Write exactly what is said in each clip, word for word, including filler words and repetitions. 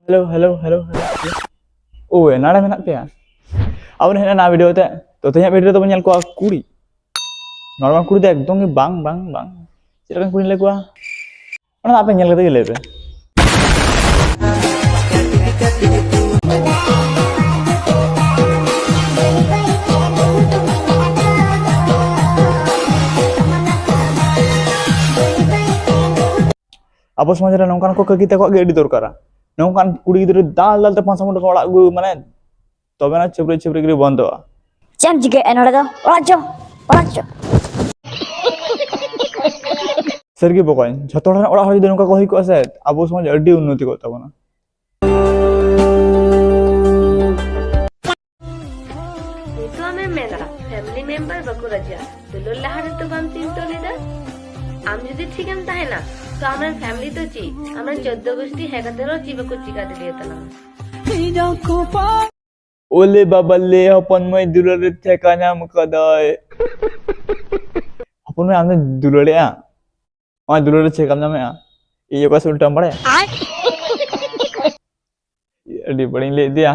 Hello, hello, hello, hello. ᱳᱭ, ᱱᱚᱰᱮ ᱢᱮᱱᱟᱜ ᱯᱮᱭᱟ? ᱟᱵᱚ ᱦᱮᱡ ᱮᱱᱟ video ᱛᱮ᱾ ᱛᱚ, ᱛᱮᱦᱮᱧᱟᱜ video ᱨᱮᱫᱚ ᱵᱚᱱ ᱧᱮᱞ ᱠᱚᱣᱟ ᱠᱩᱲᱤ᱾ Normal ᱠᱩᱲᱤ ᱫᱚ ᱮᱠᱫᱚᱢ ᱜᱮ ᱵᱟᱝ, ᱵᱟᱝ, ᱵᱟᱝ᱾ ᱪᱮᱫ ᱞᱮᱠᱟᱱ ᱠᱩᱲᱤ ᱞᱮ ᱠᱚᱣᱟ? ᱚᱱᱟ ᱫᱚ ᱟᱯᱮ ᱧᱮᱞ ᱠᱟᱛᱮ ᱜᱮ ᱞᱟᱹᱭ ᱯᱮ᱾ ᱟᱵᱚ ᱥᱚᱢᱟᱡᱽ ᱨᱮ ᱱᱚᱝᱠᱟᱱ ᱠᱚ ᱠᱟᱹᱠᱤ ᱛᱟᱠᱚᱣᱟᱜ ᱜᱮ ᱟᱹᱰᱤ ᱫᱚᱨᱠᱟᱨᱟ᱾ ᱱᱚᱝᱠᱟᱱ ᱠᱩᱲᱤ ᱜᱤᱫᱽᱨᱟᱹ ᱫᱟᱞ ᱫᱟᱞ ᱛᱮ ᱯᱟᱸᱪᱥᱚ ᱢᱚᱴᱟ ᱠᱚ ᱚᱲᱟᱜ ᱟᱹᱜᱩ, ᱢᱟᱱᱮ, ᱛᱚᱵᱮ ᱱᱟ ᱪᱷᱟᱹᱯᱨᱤ ᱪᱷᱟᱹᱯᱨᱤ ᱜᱤᱨᱤ ᱵᱚᱱᱫᱚᱜᱼᱟ᱾ ᱪᱮᱫ ᱮᱢ ᱪᱤᱠᱟᱹᱭᱮᱫᱼᱟ ᱱᱚᱰᱮ ᱫᱚ? ᱚᱲᱟᱜ ᱪᱚ, ᱚᱲᱟᱜ ᱪᱚ᱾ ᱥᱟᱹᱨᱤᱜᱮ ᱵᱚᱠᱚᱧ, ᱡᱷᱚᱛᱚ ᱦᱚᱲ ᱨᱮᱱ ᱚᱲᱟᱜ ᱦᱚᱲ ᱡᱩᱫᱤ ᱱᱚᱝᱠᱟ ᱠᱚ ᱦᱩᱭ ᱠᱚᱜᱼᱟ ᱥᱮ, ᱟᱵᱚ ᱥᱚᱢᱟᱡᱽ ᱟᱹᱰᱤ ᱩᱱᱱᱚᱛᱤ ᱠᱚᱜ ᱛᱟᱵᱚᱱᱟ᱾ ᱱᱤᱛᱚᱜ ᱟᱢᱮᱢ ᱢᱮᱱᱟ, family member ᱵᱟᱠᱚ ᱨᱟᱡᱟ, ᱫᱩᱞᱟᱹᱲ ᱞᱟᱦᱟ ᱨᱮᱛᱚ ᱵᱟᱢ ᱪᱤᱱᱛᱟᱹ ᱞᱮᱫᱟ᱾ ᱟᱢ ᱡᱩᱫᱤ ᱴᱷᱤᱠᱮᱢ ᱛᱟᱦᱮᱱᱟ, ᱛᱚ ᱟᱢᱨᱮᱱ family ᱫᱚ ᱪᱮᱫ? ᱟᱢᱨᱮᱱ ᱪᱳᱫᱽᱫᱳ ᱜᱳᱥᱴᱤ ᱦᱮᱡ ᱠᱟᱛᱮ ᱨᱮᱦᱚᱸ ᱪᱮᱫ ᱵᱟᱠᱚ ᱪᱤᱠᱟ ᱫᱟᱲᱮᱭᱟᱛᱟᱞᱟᱝᱟ᱾ ᱳᱞᱮ ᱵᱟᱵᱟ ᱞᱮ, ᱦᱚᱯᱚᱱ ᱢᱟᱹᱭ ᱫᱩᱞᱟᱹᱲ ᱨᱮ ᱴᱷᱮᱠᱟ ᱧᱟᱢ ᱠᱟᱫᱟᱭ᱾ ᱦᱚᱯᱚᱱ ᱢᱟᱹᱭ, ᱟᱢ ᱫᱚ ᱫᱩᱞᱟᱹᱲᱮᱜᱼᱟ? ᱱᱚᱜᱼᱚᱭ ᱫᱩᱞᱟᱹᱲ ᱨᱮ ᱴᱷᱮᱠᱟᱢ ᱧᱟᱢᱮᱜᱼᱟ? ᱤᱧ ᱚᱠᱟ ᱥᱮᱫ ᱩᱞᱴᱟᱹᱢ ᱵᱟᱲᱟᱭᱟ? ᱟᱹᱰᱤ ᱵᱟᱹᱲᱤᱡ ᱞᱟᱹᱭ ᱤᱫᱤᱭᱟ᱾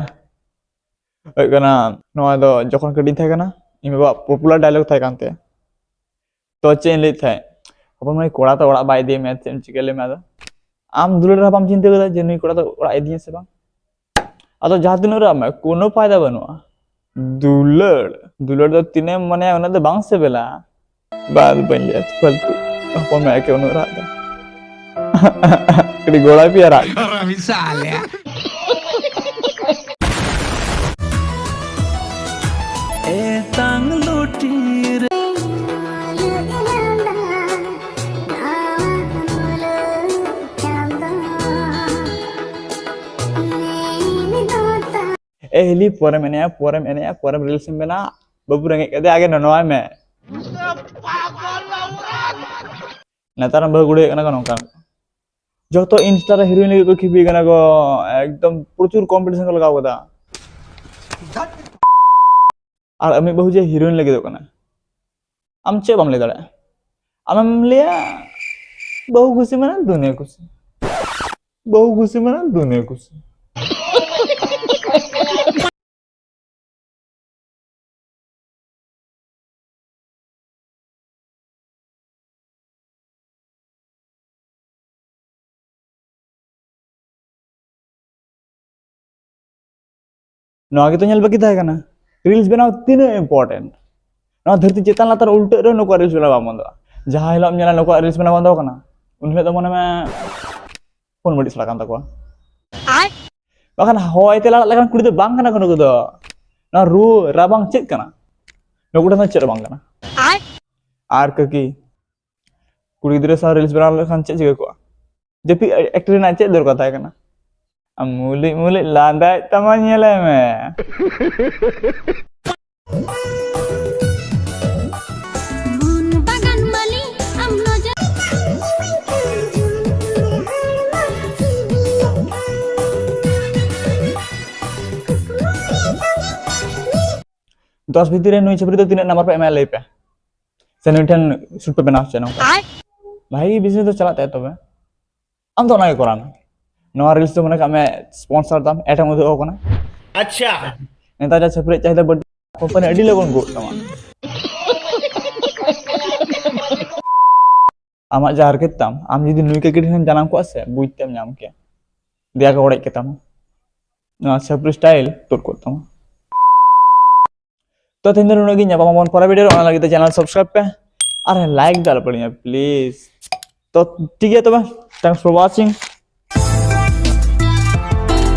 ᱦᱩᱭᱩᱜ ᱠᱟᱱᱟ, ᱱᱚᱣᱟ ᱫᱚ ᱡᱚᱠᱷᱚᱱ ᱠᱟᱹᱴᱤᱡ ᱤᱧ ᱛᱟᱦᱮᱸ ᱠᱟᱱᱟ, ᱤᱧ ᱵᱟᱵᱟᱣᱟᱜ popular dialogue ᱛᱟᱦᱮᱸ ᱠᱟᱱ ᱛᱟᱭᱟ᱾ ᱛᱚ ᱪᱮᱫ ᱤᱧ ᱞᱟᱹᱭᱮᱫ ᱛᱟᱦᱮᱸᱫ, ᱦᱚᱯᱚᱱ ᱢᱟᱹᱭ, ᱠᱚᱲᱟ ᱛᱚ ᱚᱲᱟᱜ ᱵᱟᱭ ᱤᱫᱤᱭ ᱢᱮᱭᱟ, ᱪᱮᱫ ᱮᱢ ᱪᱤᱠᱟᱹ ᱞᱟᱹᱭ ᱢᱮ ᱟᱫᱚ? ᱟᱢ ᱫᱩᱞᱟᱹᱲ ᱨᱮᱦᱚᱸ ᱵᱟᱢ ᱪᱤᱱᱛᱟᱹ ᱠᱟᱫᱟ ᱡᱮ ᱱᱩᱭ ᱠᱚᱲᱟ ᱫᱚ ᱚᱲᱟᱜ ᱤᱫᱤᱭᱟ ᱥᱮ ᱵᱟᱝ? ᱟᱫᱚ ᱡᱟᱦᱟᱸ ᱛᱤᱱᱟᱹᱜ ᱨᱟᱜ ᱢᱮ, ᱠᱳᱱᱳ ᱯᱷᱟᱭᱫᱟ ᱵᱟᱹᱱᱩᱜᱼᱟ᱾ ᱫᱩᱞᱟᱹᱲ, ᱫᱩᱞᱟᱹᱲ ᱫᱚ ᱛᱤᱱᱟᱹᱜ ᱮᱢ ᱢᱚᱱᱮᱭᱟ ᱩᱱᱟᱹᱜ ᱫᱚ ᱵᱟᱝ ᱥᱤᱵᱤᱞᱟ᱾ ᱵᱟᱫ ᱵᱟᱹᱧ ᱞᱟᱹᱭᱟ, ᱯᱷᱟᱞᱛᱩ᱾ ᱦᱚᱯᱚᱱ ᱢᱟᱹᱭ ᱮᱠᱮ ᱩᱱᱟᱹᱜ ᱨᱟᱜ ᱫᱟ᱾ ᱠᱟᱹᱴᱤᱡ ᱜᱚᱲᱚᱭ ᱯᱮᱭᱟ ᱨᱟᱜ᱾ ᱮᱛᱟᱝ ᱞᱩᱴᱤ ᱨᱮ᱾ ᱮ ᱦᱤᱞᱤ, ᱯᱚᱨᱮᱢ ᱮᱱᱮᱡᱼᱟ, ᱯᱚᱨᱮᱢ ᱮᱱᱮᱡᱼᱟ, ᱯᱚᱨᱮᱢ reels ᱮᱢ ᱵᱮᱱᱟᱣᱟ᱾ ᱵᱟᱹᱵᱩ ᱨᱮᱸᱜᱮᱡ ᱠᱟᱫᱮᱭᱟ, ᱟᱜᱮ ᱱᱚᱱᱚᱣᱟᱭ ᱢᱮ᱾ ᱱᱮᱛᱟᱨ ᱨᱮᱱ ᱵᱟᱹᱦᱩ ᱠᱩᱲᱤ ᱦᱩᱭᱩᱜ ᱠᱟᱱᱟ ᱠᱚ ᱱᱚᱝᱠᱟ᱾ ᱡᱚᱛᱚ Insta ᱨᱮ heroine ᱞᱟᱹᱜᱤᱫ ᱠᱚ ᱠᱷᱤᱯᱤ ᱠᱟᱱᱟ ᱠᱚ, ᱮᱠᱫᱚᱢ ᱯᱨᱚᱪᱩᱨ competition ᱠᱚ ᱞᱟᱜᱟᱣ ᱠᱟᱫᱟ᱾ ᱟᱨ ᱟᱢᱤᱡ ᱵᱟᱹᱦᱩ ᱡᱮ heroine ᱞᱟᱹᱜᱤᱫᱚᱜ ᱠᱟᱱᱟ, ᱟᱢ ᱪᱮᱫ ᱵᱟᱢ ᱞᱟᱹᱭ ᱫᱟᱲᱮᱭᱟᱜᱼᱟ? ᱟᱢᱮᱢ ᱞᱟᱹᱭᱟ, "ᱵᱟᱹᱦᱩ ᱠᱩᱥᱤ ᱢᱟᱱᱮ ᱫᱩᱱᱤᱭᱟᱹ ᱠᱩᱥᱤ᱾" ᱵᱟᱹᱦᱩ ᱠᱩᱥᱤ ᱢᱟᱱᱮ ᱫᱩᱱᱤᱭᱟᱹ ᱠᱩᱥᱤ᱾ ᱱᱚᱣᱟ ᱜᱮᱛᱚ ᱧᱮᱞ ᱵᱟᱹᱠᱤ ᱛᱟᱦᱮᱸ ᱠᱟᱱᱟ, ᱨᱤᱞᱥ ᱵᱮᱱᱟᱣ ᱛᱤᱱᱟᱹᱜ ᱤᱢᱯᱚᱨᱴᱮᱱᱴ᱾ ᱱᱚᱣᱟ ᱫᱷᱟᱹᱨᱛᱤ ᱪᱮᱛᱟᱱ ᱞᱟᱛᱟᱨ ᱩᱞᱴᱟᱹᱜ ᱨᱮᱦᱚᱸ ᱱᱩᱠᱩᱣᱟᱜ ᱨᱤᱞᱥ ᱵᱮᱱᱟᱣ ᱵᱟᱝ ᱵᱚᱱᱫᱚᱜᱼᱟ᱾ ᱡᱟᱦᱟᱸ ᱦᱤᱞᱳᱜ ᱮᱢ ᱧᱮᱞᱟ ᱱᱩᱠᱩᱣᱟᱜ ᱨᱤᱞᱥ ᱵᱮᱱᱟᱣ ᱵᱚᱱᱫᱚ ᱠᱟᱱᱟ, ᱩᱱ ᱦᱤᱞᱳᱜ ᱫᱚ ᱢᱚᱱᱮ ᱢᱮ ᱯᱷᱳᱱ ᱵᱟᱹᱲᱤᱡ ᱥᱟᱞᱟᱜ ᱠᱟᱱ ᱛᱟᱠᱚᱣᱟ᱾ ᱵᱟᱠᱷᱟᱱ ᱦᱚᱭ ᱛᱮ ᱞᱟᱲᱟᱜ ᱞᱮᱠᱟᱱ ᱠᱩᱲᱤ ᱫᱚ ᱵᱟᱝ ᱠᱟᱱᱟ ᱠᱚ ᱱᱩᱠᱩ ᱫᱚ᱾ ᱱᱚᱣᱟ ᱨᱩᱣᱟᱹ ᱨᱟᱵᱟᱝ ᱪᱮᱫ ᱠᱟᱱᱟ? ᱱᱩᱠᱩ ᱴᱷᱮᱱ ᱫᱚ ᱪᱮᱫ ᱦᱚᱸ ᱵᱟᱝ ᱠᱟᱱᱟ᱾ ᱟᱨ ᱠᱟᱹᱠᱤ, ᱠᱩᱲᱤ ᱜᱤᱫᱽᱨᱟᱹ ᱥᱟᱶ ᱨᱤᱞᱥ ᱵᱮᱱᱟᱣ ᱞᱮᱠᱷᱟᱱ ᱪᱮᱫ ᱪᱤᱠᱟᱹ ᱠᱚᱜᱼᱟ? ᱡᱟᱹᱯᱤᱫ ᱮᱠᱴᱤᱝ ᱨᱮᱱᱟᱜ ᱪᱮᱫ ᱫᱚᱨᱠᱟᱨ ᱛᱟᱦᱮᱸ ᱠᱟᱱᱟ? ᱟᱢ ᱢᱩᱞᱩᱡ ᱢᱩᱞᱩᱡ ᱞᱟᱸᱫᱟᱭᱮᱫ ᱛᱟᱢᱟ, ᱧᱮᱞᱮ ᱢᱮ᱾ ᱵᱩᱱ ᱵᱟᱜᱟᱱ ᱢᱟᱹᱞᱤ, ᱟᱢ ᱱᱚᱡᱚᱨ᱾ ᱫᱚᱥ ᱵᱷᱤᱛᱤᱨ ᱨᱮ ᱱᱩᱭ ᱪᱷᱟᱹᱯᱨᱤ ᱫᱚ ᱛᱤᱱᱟᱹᱜ ᱱᱟᱢᱵᱟᱨ ᱯᱮ ᱮᱢᱟᱭᱟ ᱞᱟᱹᱭ ᱯᱮ, ᱥᱮ ᱱᱩᱭ ᱴᱷᱮᱱ ᱥᱩᱴ ᱯᱮ ᱵᱮᱱᱟᱣ ᱦᱚᱪᱚᱭᱟ ᱱᱚᱝᱠᱟ? ᱵᱷᱟᱜᱤ ᱵᱤᱡᱽᱱᱮᱥ ᱫᱚ ᱪᱟᱞᱟᱜ ᱛᱟᱭᱟ ᱛᱚᱵᱮ᱾ ᱟᱢ ᱫᱚ ᱚᱱᱟ ᱜᱮ ᱠᱚᱨᱟᱣ ᱢᱮ᱾ ᱱᱚᱣᱟ ᱨᱤᱞᱥ ᱫᱚ ᱢᱚᱱᱮ ᱠᱟᱜ ᱢᱮ ᱥᱯᱚᱱᱥᱟᱨ ᱫᱟᱢ, ᱮᱰ ᱮᱢ ᱩᱫᱩᱜ ᱟᱠᱚ ᱠᱟᱱᱟ᱾ ᱟᱪᱪᱷᱟ᱾ ᱱᱮᱛᱟᱨ ᱡᱟ ᱪᱷᱟᱹᱯᱨᱤ ᱪᱟᱦᱤᱫᱟ ᱵᱟᱹᱲᱛᱤ, ᱠᱳᱢᱯᱟᱱᱤ ᱟᱹᱰᱤ ᱞᱚᱜᱚᱱ ᱜᱚᱫ ᱛᱟᱢᱟ᱾ ᱟᱢᱟᱜ ᱡᱟ ᱦᱟᱨᱠᱮᱛ ᱛᱟᱢ, ᱟᱢ ᱡᱩᱫᱤ ᱱᱩᱭ ᱠᱟᱹᱠᱤ ᱴᱷᱮᱱᱮᱢ ᱡᱟᱱᱟᱢ ᱠᱚᱜᱼᱟ ᱥᱮ, ᱵᱩᱡᱽ ᱛᱮᱢ ᱧᱟᱢ ᱠᱮᱭᱟ᱾ ᱫᱮᱭᱟ ᱠᱚ ᱚᱲᱮᱡ ᱠᱮᱛᱟᱢᱟ᱾ ᱱᱚᱣᱟ ᱪᱷᱟᱹᱯᱨᱤ ᱥᱴᱟᱭᱤᱞ ᱛᱩᱫ ᱠᱚᱜ ᱛᱟᱢᱟ᱾ ᱛᱚ ᱛᱮᱦᱮᱧ ᱫᱚ ᱱᱩᱱᱟᱹᱜ ᱜᱮ, ᱧᱟᱯᱟᱢ ᱟᱵᱚᱱ ᱯᱚᱨᱮ ᱵᱷᱤᱰᱤᱭᱳ ᱨᱮ᱾ ᱚᱱᱟ ᱞᱟᱹᱜᱤᱫ ᱛᱮ ᱪᱮᱱᱮᱞ ᱥᱟᱵᱥᱠᱨᱟᱭᱤᱵ ᱯᱮ ᱟᱨ ᱞᱟᱭᱤᱠ ᱫᱚ ᱟᱞᱚᱯᱮ ᱦᱤᱲᱤᱧᱟ ᱯᱞᱤᱡ᱾ ᱛᱚ ᱴᱷᱤᱠ ᱜᱮᱭᱟ ᱛᱚᱵᱮ, thanks for watching.